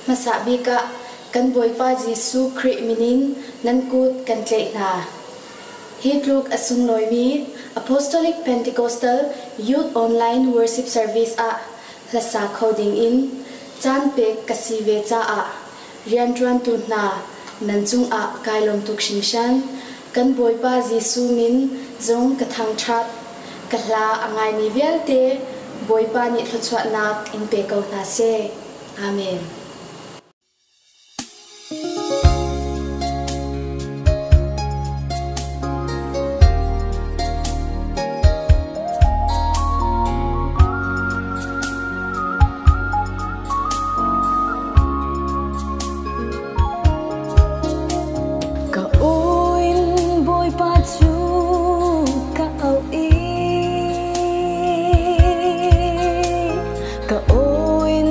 Hmasa bik ah kan Bawipa Jesuh Khrih min in nan kut kan tlaih hna. Hi tluk a sunglawimi Apostolic Pentecostal Youth Online Worship Service ah hlasa kho dingin caan pek ka si ve caah rianṭuantu hna nan cungah kai lawm tuk hringhran. Kan Bawipa Jesuh min zong ka thangṭhat. Ka hla a ngaimi vialte Bawipa nih thluachuahnak in pe ko hna seh. Amen. Ka uin Bawipa cu ka auh i ka uin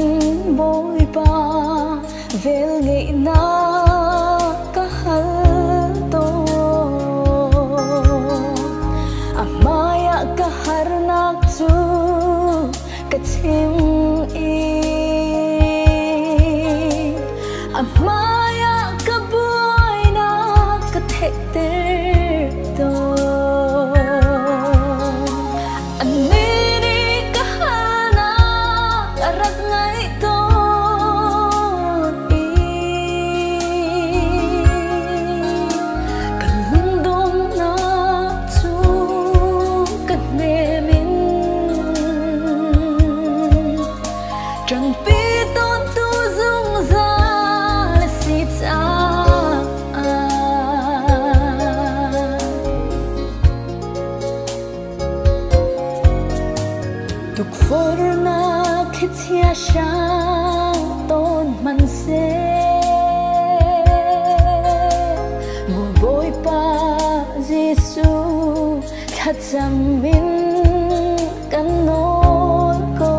Bawipa velngeihnak ka hal tawn. A hmaiah ka harnak cu ka chim i a hmaiah ka buainak ka theihter tawn. Anih nih ka halnak a rak ngaih tawn i ka lungdongnak cu ka hnem in ṭangpi tawntu zungzal a si caah. Tukforhnak thlichia hrang tawn hmanhseh, maw Bawipa Jesuh thlacam in kan nawl ko.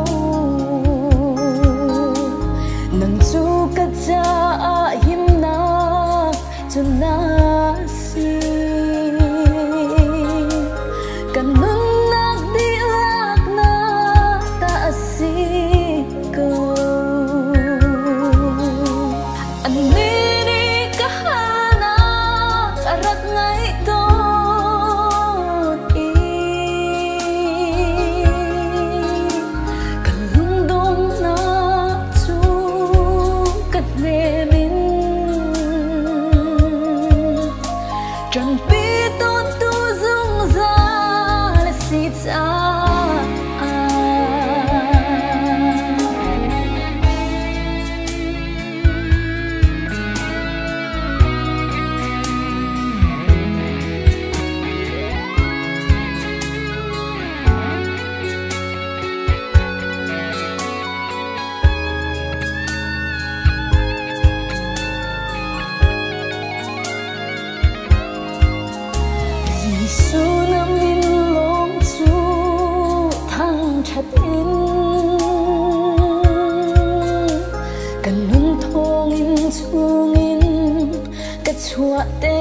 Nang cu ka caah himnak cu na si. Kan nunnak dihlak na ta a si ko. Anih nih ka halnak a rak ngaih tawn i ka lungdonghnak cu ka hnem in ṭanpi tawntu zungzal a si caah. Jesuh na min lawng cu thangṭhat in kan nun thawngin chungin ka chuahter.